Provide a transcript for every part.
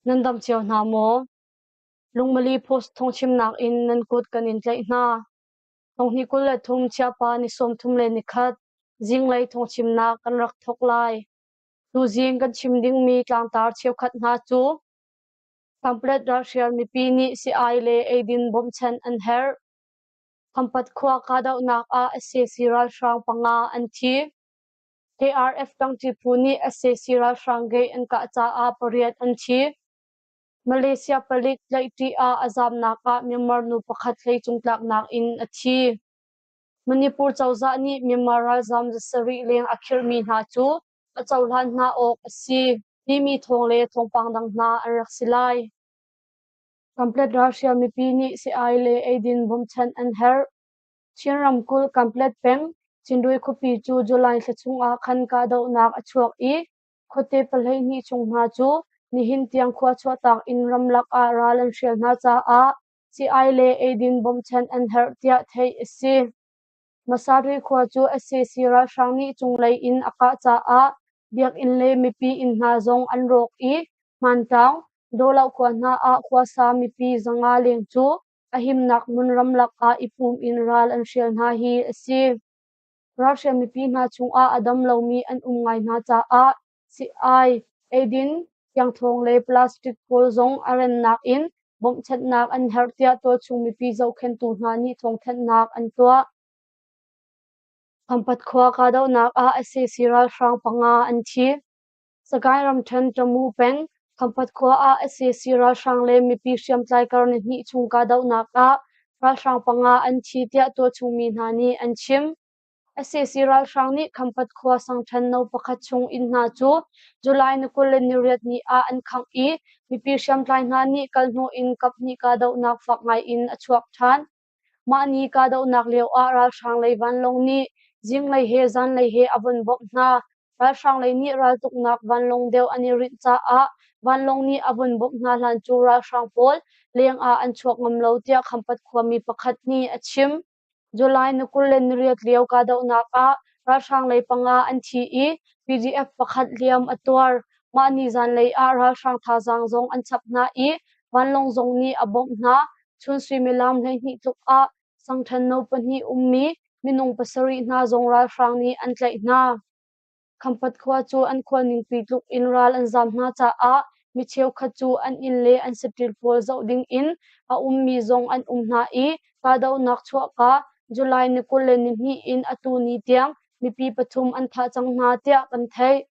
Nan dam cio hna maw? Lungmali Post thawngchimnak in nan kut kan in tlaih hna. Thonghnih 23 Chiapa ni 31 zinglei thawngchimnak kan rak thawk lai. Tuzing kan chim dingmi tlangtar cheukhat hna cu Kamplet ralhrial mipi nih si-ai le eidin bawmhchanh an herh. Khampat khua kahdohnak ah sac ralhrang panga an thi. KRF ṭangṭi phu nih sac ralhrang gate an kah caah pariat an thi. Malaysia palik tlaihṭi ah a zamnak ah Myanmar nu pakhat hleicung tlaknak in a thi. Manipur cozah nih Myanmar ralzam zasarih leng a khirhmi hna cu a cohlan hna awk a si timi thawng le thawngpang dang hna an rak si lai. Kamplet ralhrial mipi nih si-ai le eidin bawmhchanh an herh. Chin ramkulh Kamplet peng Cindui khuapi cu July thla chungah khan kahdohnak a chuak i khuate 12 chung hna cu nihin tiang khua chuahtak in ramlak ah ral an hrial hna caah si-ai le eidin bawmhchanh an herh tiah theih a si. Masari khua cu sac ralhrang nih cunglei in a kah caah biakinn le mipi inn hna zong an rawk i Hmantlang, Dawhloh khua hna ah khuasa mipi 500 leng cu a himnak hmun ramlak ah i pum in ral an hrial hna hi a si. Ralhrial mipi hna chungah a dam lomi an um ngai hna caah si-ai, eidin, tiangthawng le plastic pawl zong a rennak in bawmhchanhnak an herh tiah tualchung mipi zohkhenhtu hna nih thawngthanhnak an tuah. Khampat khua kahdohnak ah sac ralhrang panga an thi. Sagaing ramṭhen Tamu peng Khampat khua ah sac ralhrang le mipi hriamtlai kar nihnih chung kahdohnak ah ralhrang panga an thi tiah tualchung mi hna nih an chim. Sac ralhrang nih Khampat khua sangṭhen no pakhat chung inn hna cu July ni 28 ni ah an khangh i mipi hriamtlai hna nih kalhnawh in kaphnih kahdohnak fak ngai in a chuak ṭhan. Mah ni kahdohnak lioah ralhrang lei vanlawng nih zinglei he zanlei he a vun bawmh hna. Ralhrang lei nih raltuknak vanlawng deuh an i rinh caah vanlawng nih a vun bawmh hna hlan cu ralhrang pawl leng ah an chuak ngam lo tiah Khampat khuami pakhat nih a chim. July ni 28 lio kahdohnak ah ralhrang lei panga an thi i PDF pakhat hliam a tuar. Mah ni zanlei ah ralhrang thazaang zong an chap hna i vanlawng zong nih a bawmh hna. Chun suimilam 12 tluk ah sangṭhen no pahnih ummi minung pasarih hna zong ralhrang nih an tlaih hna. Khampat khua cu an khua ningpi tluk in ral an zaam hna caah mi cheukhat cu an inn le an saṭil pawl zoh ding in a ummi zong an um hna i kahdohnak chuahka July ni 22 in atu ni tiang mipi pathum an thah cang hna tiah kan theih.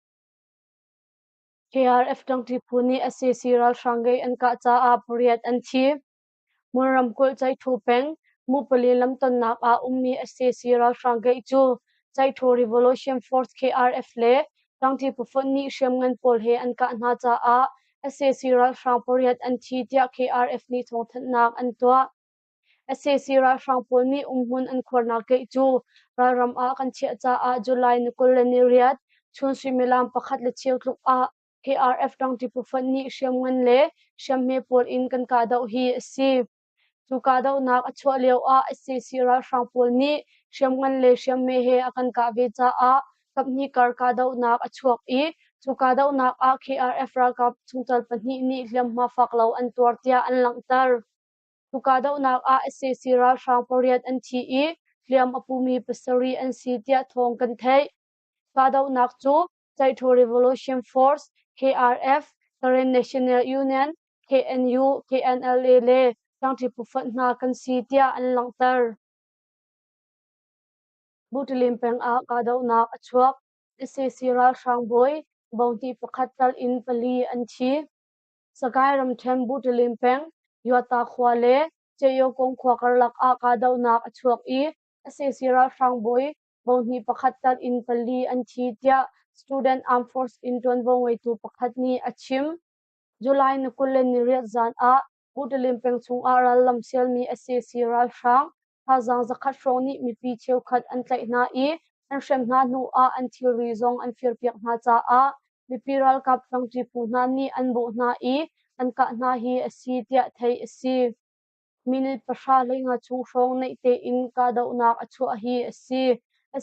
KRF ṭangṭi phu nih sac ralhrang gei an kah caah pariat an thi. Mon ramkulh Caithu peng Mupali lamtonnak ah ummi sac ralhrang gate cu Caithu Revolution Force KRF le Ṭangṭi Phufonh nih hriamngan pawl he an kah hna caah sac ralhrang pariat an thi tiah KRF nih thawngthanhnak an tuah. Sac ralhrang pawl nih umhmun an khuarnak gate cu ralram ah kan chiah caah July ni 28 chun suimilam pakhat le cheu tluk ah KRF ṭangṭi phufonh nih hriamngan le hriamhme pawl in kan kahdoh hi a si. Cu kahdohnak a chuah lioah sac ralhrang pawl nih hriamngan le hriamhme he a kan kah ve caah kaphnih kar kahdohnak a chuak i cu kahdohnak ah KRF ralkap chungtel pahnih nih hliamhma fak lo an tuar tiah an langhter. Cu kahdohnak ah sac ralhrang pariat an thi i hliam a pumi pasarih an si tiah thawng kan theih. Kahdohnak cu Caithu Revolution Force, KRF, Karen National Union, KNU, KNLA le Tlangṭi Phufonh hna kan si tiah an langhter. Butilim peng ah kahdohnak a chuak. Sac ralhrang bawi bohnih pakhat tal in pali an thi. Sagaing ramṭhen Butilim peng Yuata khua le Ceyokong khua karlak ah kahdohnak a chuak i sac ralhrang bawi bohnih pakhat tal in pali an thi tiah Student Armed Force in ṭuanvo ngeitu pakhat nih a chim. July ni 28 zan ah Butilim peng chungah rallam sialmi sac ralhrang thazaang zakhat hrawng nih mipi cheukhat an tlaih hna i an hrem hna hnu ah an thilri zong an firpiak hna caah mipi ralkap tlangṭi phu hna nih an bawh hna i an kah hna hi a si tiah theih a si. Minute pahra hleinga chung hrawng naih tein kahdohnak a chuah hi a si.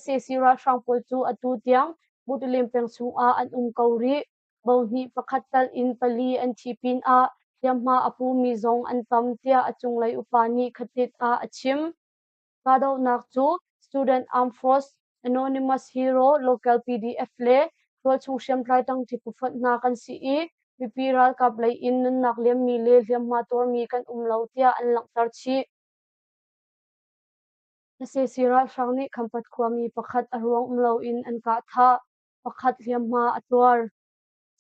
Sac ralhrang pawl cu atu tiang Butilim peng chungah an um ko rih. Bohnih pakhat tal in pali an thi pinah hliamhma a pumi zong an tam tiah a cunglei upa nih Khatit ah a chim. Kahdohnak cu Student Armed Force, Anonymous Hero, Local PDF le tualchung hriamtlai ṭangṭi phufonh hna kan si i mipi ralkap lei in nunnak liammi le hliamhma tuarmi kan um lo tiah an langhter chih. Sac ralhrang nih Khampat khuami pakhat a ruang um loin an kah thah. Pakhat hliamhma a tuar.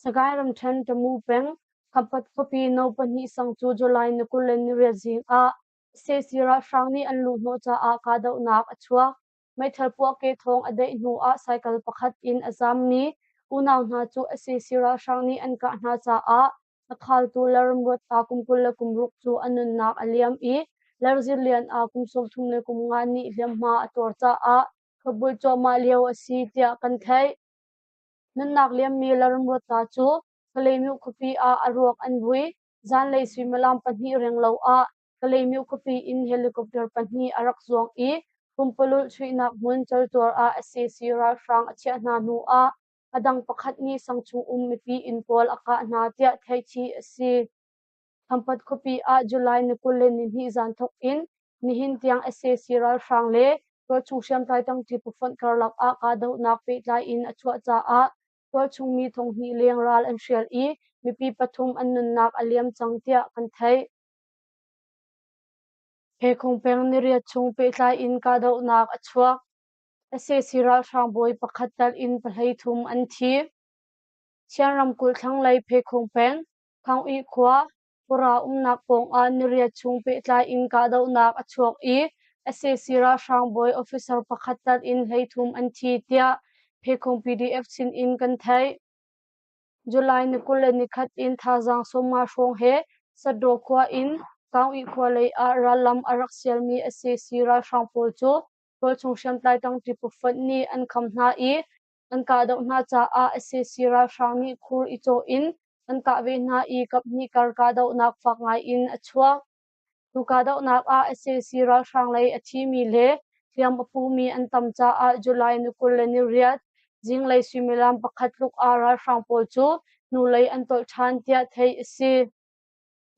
Sagaing ramṭhen Tamu peng Khampat khuapi no pahnih sang cu July ni 28 zing ah sac ralhrang nih an luhhnawh caah kahdohnak a chuak. Meithal puahkeh thawng a daih hnu ah cycle pakhat in a zammi unau hna cu sac ralhrang nih an kah hna caah a khaltu Lalramruat ah kum 26 cu a nunnak a liam i Lalzirlian ah kum 35 nih hliamhma a tuar caah khuabul cuahmah lio a si tiah kan theih. Nunnak liammi Lalramruat cu Kalaymyo khuapi ah a ruak an vui. Zanlei suimilam pahnih renglo ah Kalaymyo khuapi in helicopter pahnih a rak zuang i pumpululh chuihnak hmun caltuar ah sac ralhrang a chiah hna hnu ah a dang pakhat nih sangchung um mipi inn pawl a kah hna tiah theihchih a si. Khampat khuapi ah July ni 22 zan thawk in nihin tiang sac ralhrang le tualchung hriamtlai ṭangṭi phufonh karlak ah kahdohnak pehtlai in a chuah caah tualchung mi thonghnih leng ral an hrial i mipi pathum an nunnak a liam cang tiah kan theih. Phekhung peng niriat chung pehtlai in kahdohnak a chuak. Sac ralhrang bawi pakhat tal in pahlei thum an thi. Chin ramkulh thlanglei Phekhung peng Khaungih khua Pura umnak pawngah niriat chung pehtlai in kahdohnak a chuak i sac ralhrang bawi officer pakhat tal in hleithum an thi tiah Phekhung PDF sin in kan theih. July ni 21 in thazaang 50 hrawng he Satdaw khua in Kaungih khua lei ah rallam a rak sialmi sac ralhrang pawl cu tualchung hriamtlai ṭangṭi phufonh nih an kham hna i an kahdoh hna caah sac ralhrang nih khur i cawh in an kah ve hna i kaphnih kar kahdohnak fak ngai in a chuak. Tu kahdohnak ah sac ralhrang lei a thimi le hliam a pumi an tam caah July ni 28 zinglei suimilam pakhat tluk ah ralhrang pawl cu hnulei an tolh ṭhan tiah theih a si.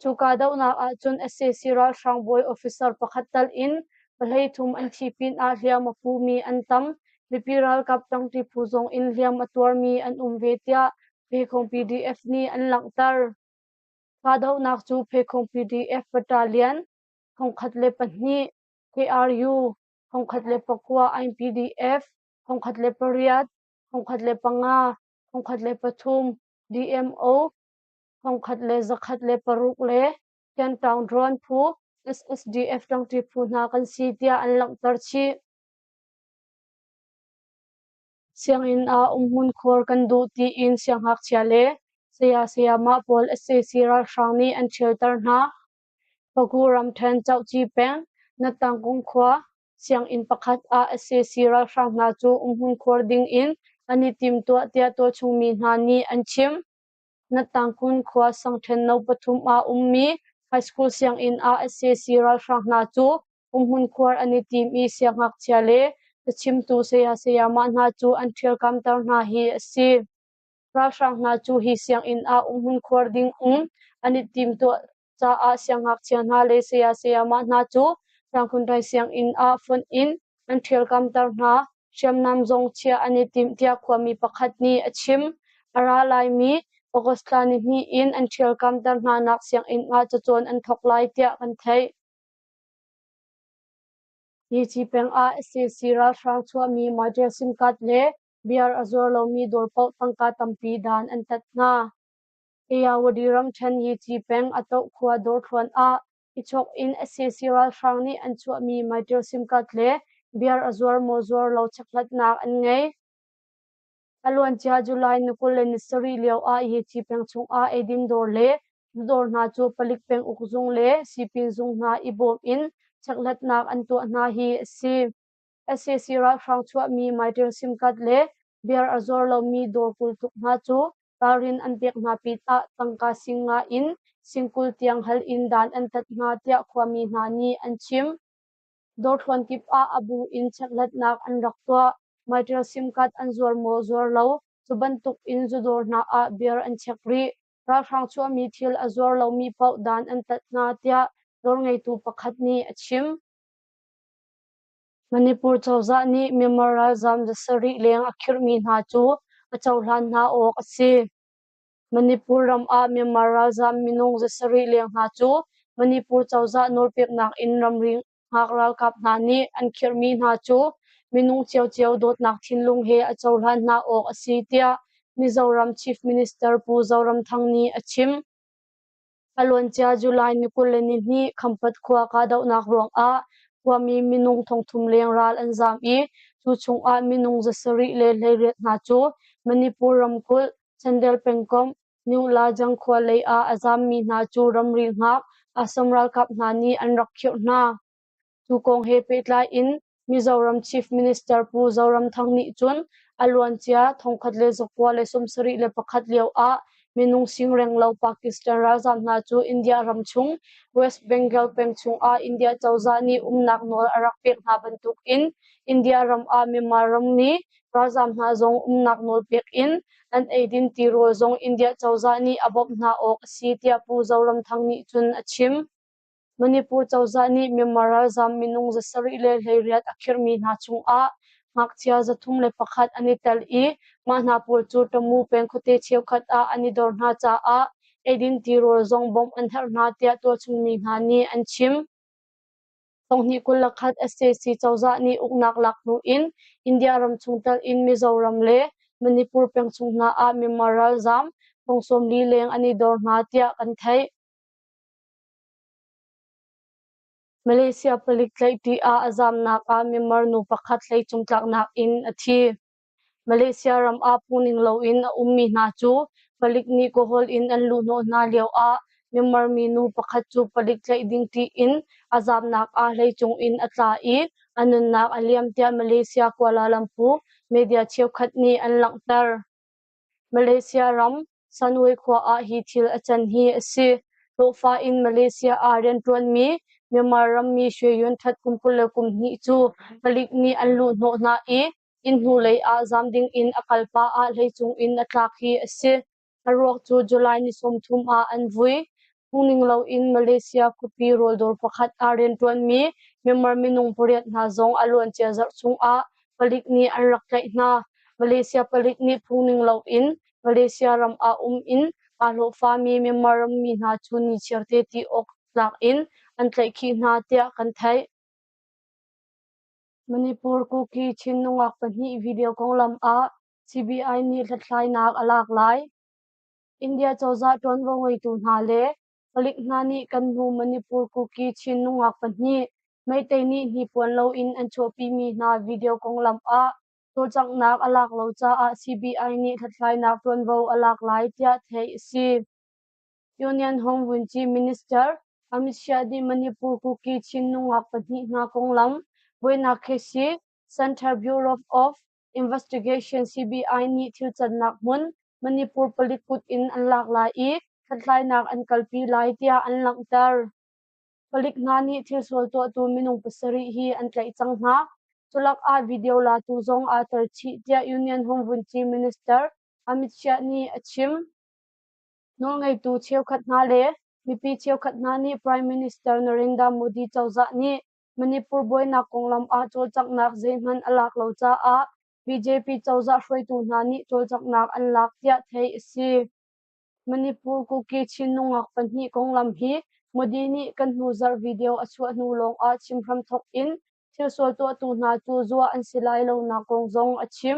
Cu kahdohnak ahcun sac ralhrang bawi officer pakhat tal in pahlei thum an thi pinah hliam a pumi an tam. Mipi ralkap ṭangṭi phu zong in hliam a tuarmi an um ve tiah Phekhong PDF nih an langhter. Kahdohnak cu Phekhong PDF Battalion 1002, KRU 1009, IPDF 1008, 1005, 1003, DMO 1106 le Tiantaung Drone phu SSDF ṭangṭi phu hna kan si tiah an langhter chih. Sianginn ah umhmun khuar kan duh tiin siangngakchia le saya sayamah pawl sac ralhrang nih an ṭhialter hna. Pagu ramṭhen Cohci peng Nattangkung khua sianginn pakhat ah sac ralhrang hna cu umhmun khuar ding in an i timtuah tiah tualchung mi hna nih an chim. Nattangkun khua sangṭhen no pathum ah ummi high school sianginn ah sac ralhrang hna cu umhmun khuar an i tim i siangngakchia le cachimtu saya sayamah hna cu an ṭhialkamter hna hi a si. Ralhrang hna cu hi sianginn ah umhmun khuar ding um an i timtuah caah siangngakchia hna le saya sayamah hna cu Tlangkhundai sianginn ah fonh in an ṭhialkamter hna. Hriamnam zong chiah an i timh tiah khuami pakhat nih a chim. A ra laimi August thla nihnih in an ṭhialkamter hnanak sianginn ah cacawn an thawk lai tiah kan theih. Yici peng ah sac ralhrang chuahmi Mytel SIM card le beer a zuar lomi dawr paoh tangka tampi dan an tat hna. Ayeyarwady ramṭhen Yici peng Atoh khua dawrthluan ah i chawk in sac ralhrang nih an chuahmi Mytel SIM card le beer a zuar maw zuar lo chekhlatnak an ngei. A luancia July ni 27 lio ah Yici peng chungah eidin dawr le dawr hna cu palik penguk zung le sipin zung hna i bawm in chekhlatnak an tuah hna hi a si. Sac ralhrang chuahmi Mytel SIM card le beer a zuar lomi dawr 20 tluk hna cu ralrin an pek hna pinah tangka sing nga in sing 20 tiang hal in dan an tat hna tiah khuami hna nih an chim. Dawrthluan kip ah a bu in chekhlatnak an rak tuah. Mytel SIM card an zuar maw zuar lo. Cu bantuk in zudawr hna ah beer an chek rih. Ralhrang chuahmi thil a zuar lomi paoh dan an tat hna tiah dawr ngeitu pakhat nih a chim. Manipur cozah nih Myanmar ralzaam 700 leng a khirhmi hna cu a cohlan hna awk a si. Manipur ram ah Myanmar ralzaam minung 700 leng hna cu Manipur cozah nawlpeknak in ramri hngak ralkap hna nih an khirhmi hna cu minung ciocio dawtnak thinlung he a cohlan hna awk a si tiah Mizoram Chief Minister Pu Zoramthang nih a chim. A luancia July ni 22 Khampat khua kahdohnak ruangah khuami minung 3,000 leng ral an zaam i cu chungah minung 718 hna cu Manipur ramkulh Chandel pengkomh New khua lei ah a zaammi hna cu ramri hngak Assam ralkap hna nih an rak khirh hna. Cu kong he pehtlai in Mizoram Chief Minister Pu Zoramthang nih cun a luancia 1971 lio ah minung sing renglo Pakistan ralzaam hna cu India ram chung West Bengal peng chungah India cozah nih umnak nawl a rak pek hna bantukin India ram ah Myanmar rammi ralzaam hna zong umnak nawl pek in an eidin tirawl zong India cozah nih a bawmh hna awk a si tiah Pu Zoramthang nih cun a chim. Manipur cozah nih Myanmar ralzaam minung 718 a khirhmi hna chungah ngakchia 301 an i tel i mah hna pawl cu Tamu peng khuate cheukhat ah an i dor hna caah eidin tirawl zong bawmh an herh hna tiah tualchungmi hna nih an chim. 2021 sac cozah nih uknak lak hnu in India ram chungtel in Mizoram le Manipur peng chung hna ah Myanmar ralzaam 40,000 leng an i dor hna tiah kan theih. Malaysia palik tlaih ṭih ah a zaamnak ah Myanmar nu pakhat hleicung tlaknak in a thi. Malaysia ram ah phungning loin a ummi hna cu palik nih kawl in an luhhnawh hna lioah Myanmar minu pakhat cu palik tlaih ding ṭih in a zaamnak ah hleicung in a tla i a nunnak a liam tiah Malaysia Kuala Lumpur media cheukhat nih an langhter. Malaysia ram Sunway khua ah hi thil a can hi a si. Hlawhfa in Malaysia ah rianṭuanmi Myanmar rammi Shwe Yun That kum 22 cu palik nih an luhhnawh hna i inn hnulei ah zaam ding in a kal pah ah hleicung in a tlak hi a si. A ruak cu July ni 30 ah an vui. Phungning loin Malaysia khuapi rawldawr pakhat ah rianṭuanmi Myanmar minung pariat hna zong a luancia zarh chungah palik nih an rak tlaih hna. Malaysia palik nih phungning loin Malaysia ram ah um in aa hlawhfami Myanmar rammi hna cu nichiarte ti awk tlak in an tlaihkhih hna tiah kan theih. Manipur Kuki Chin nungak pahnih video konglam ah CBI nih hlathlainak a lak lai. India cozah ṭuanvo ngeitu hna le palik hna nih kan hnu Manipur Kuki Chin nungak pahnih Meitei nih hnipuan loin an chuahpimi hna video konglam ah cawlcanghnak a lak lo caah CBI nih hlathlainak ṭuanvo a lak lai tiah theih a si. Union Home Vunci Minister Amit Shah nih Manipur Kuki Chin nungak pahnih hna konglam buainak case hi Central Bureau of Investigation CBI nih thilcannak hmun Manipur palik kut in an lak lai i hlathlainak an kalpi lai tiah an langhter. Palik hna nih thilsual tuahtu minung pasarih hi an tlaih cang hna. Culak ah video latu zong aa tel chih tiah Union Home Vunci Minister Amit Shah nih a chim. Nawlngeitu cheukhat hna le mipi cheukhat hna nih Prime Minister Narendra Modi cozah nih Manipur buainak konglam ah cawlcanghnak zeihmanh a lak lo caah BJP cozah hruaitu hna nih cawlcanghnak an lak tiah theih a si. Manipur Kuki Chin nungak pahnih konglam hi Modi nih kan hnu zarh video a chuah hnu lawngah chim hramthawk in thilsual tuahtu hna cu zuah an si lai lonak kong zong a chim.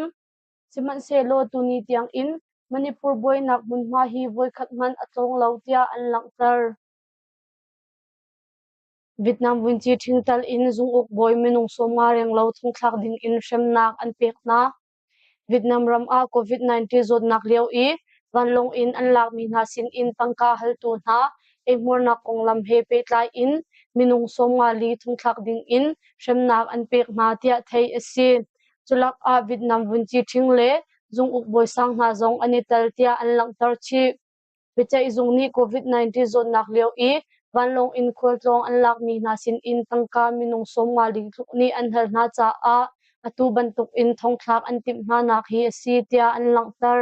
Sihmanhsehlaw tuni tiangin Manipur buainak hmunhma hi voikhat hmanh a tlawng lo tiah an langhter. Vietnam vunci ṭhingtal in zunguk bawi minung 50 renglo thongthlak dingin hremnak an pek hna. Vietnam ram ah COVID-19 zawtnak lio i vanlawng in an lakmi hna sinin tangka haltu hna eihmuarnak konglam he pehtlai in minung 54 thongthlak dingin hremnak an pek hna tiah theih a si. Culak ah Vietnam vunci ṭhing le zunguk bawi sang hna zong an i tel tiah an langhter chih. Biaceihzung nih COVID-19 zawtnak lio i vanlawng in khualtlawng an lakmi hna sinin tangka minung 50 tluk nih an hal hna caah atu bantuk in thongthlak an timh hna nak hi a si tiah an langhter.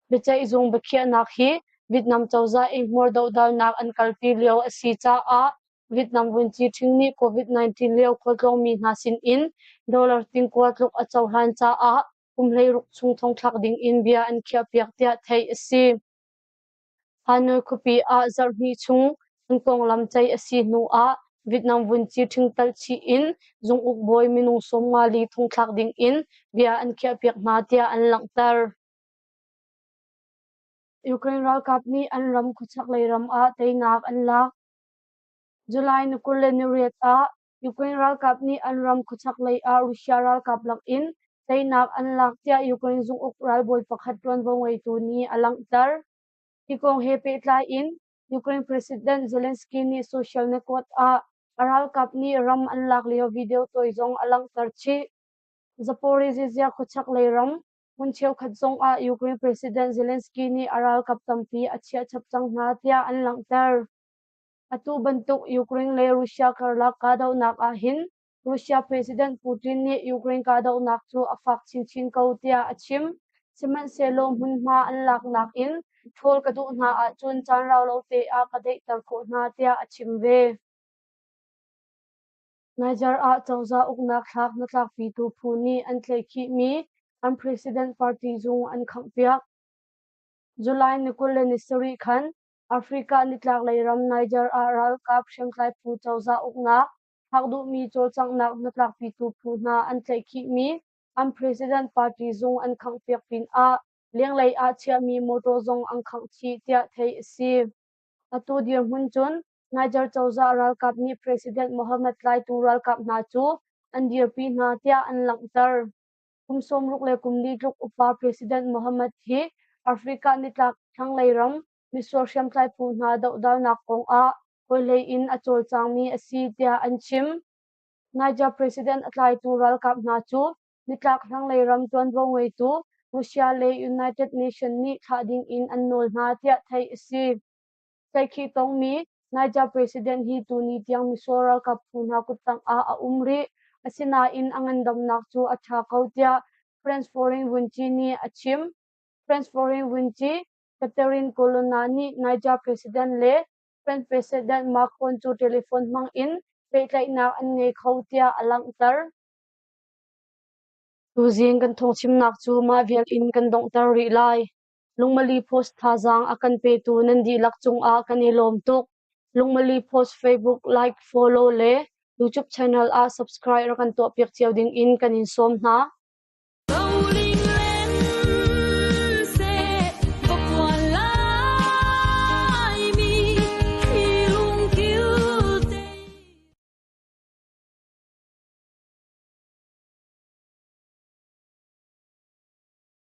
Biaceihzung biakhiahnak hi Vietnam cozah eihmuar dohdalnak an kalpi lio a si caah Vietnam vunci ṭhing nih COVID-19 lio khualtlawngmi hna sinin dollar tingkua tluk a cohlan caah kum 16 chung thongthlak ding in bia an khiahpiak tiah theih a si. Hanoi khuapi ah zarhhnih chung an konglam ceih a si hnu ah Vietnam vunci ṭhing talh chih in zunguk bawi minung 54 thongthlak ding in bia an khiahpiak hna tiah an langhter. Ukraine ralkap nih an ram khuachaklei ram ah teinak an lak. July ni 28 ah Ukraine ralkap nih an ram khuachaklei ah Russia ralkap lakin teinak an lak tiah Ukraine zunguk ralbawi pakhat ṭuanvo ngeitu nih a langhter. Hi kong he pehtlai in Ukraine President Zelensky nih social network ah a ralkap nih ram an lak lio video tawi zong a langhter chih. Zaporizhzhia khuachaklei ram hmun cheukhat zong ah Ukraine President Zelensky nih a ralkap tampi a chiah chap cang hna tiah an langhter. Atu bantuk Ukraine le Russia karlak kahdohnak ahhin Russia President Putin nih Ukraine kahdohnak cu a fak chinchin ko tiah a chim. Sihmanhsehlaw hmunhma an laknak in ṭhawl ka duh hna ahcun caan rau lo te ah ka daihter khawh hna tiah a chim ve. Niger ah cozah uknak thlak hnatlakpitu phu nih an tlaihkhihmi an president party zung an khanghpiak. July ni 27 khan Africa nitlaklei ram Niger ah ralkap hriamtlai phu cozah uknak thlak duhmi cawlcanghnak hnatlakpitu phu hna an tlaihkhihmi an president party zung an khanghpiak pinah lenglei ah chiahmi motor zong an khangh chih tiah theih a si. Atu dirhmun cun Niger cozah ralkap nih President Mohamed tlaitu ralkap hna cu an dirpi hna tiah an langhter. Kum 64 tluk upa President Mohamed hi Africa nitlak thlanglei ram misual hriamtlai phu hna dohdalnak kong ah hawihlei in a cawlcangmi a si tiah an chim. Niger President a tlaitu ralkap hna cu nitlak thlanglei ram ṭuanvo ngeitu Russia le United Nations nih thlah ding in an nawl hna tiah theih a si. Tlaihkhih tongmi Niger President hi tuni tiang misual ralkap phu hna kuttang ah a um rih. Asinain a ngandamnak cu a ṭha ko tiah French Foreign Vunci nih a chim. French Foreign Vunci Catherine Colonna nih Niger President le French President Macron cu telephone hmang in pehtlaihnak an ngei kho tiah a langhter. Tuzing kan thawngchimnak cu mah vial in kan donghter rih lai. Lungmali Post thazaang a kan petu nan dihlak cungah kan i lawm tuk. Lungmali Post Facebook like, follow le YouTube channel ah subscribe rak kan tuahpiak cio ding in kan in sawm hna.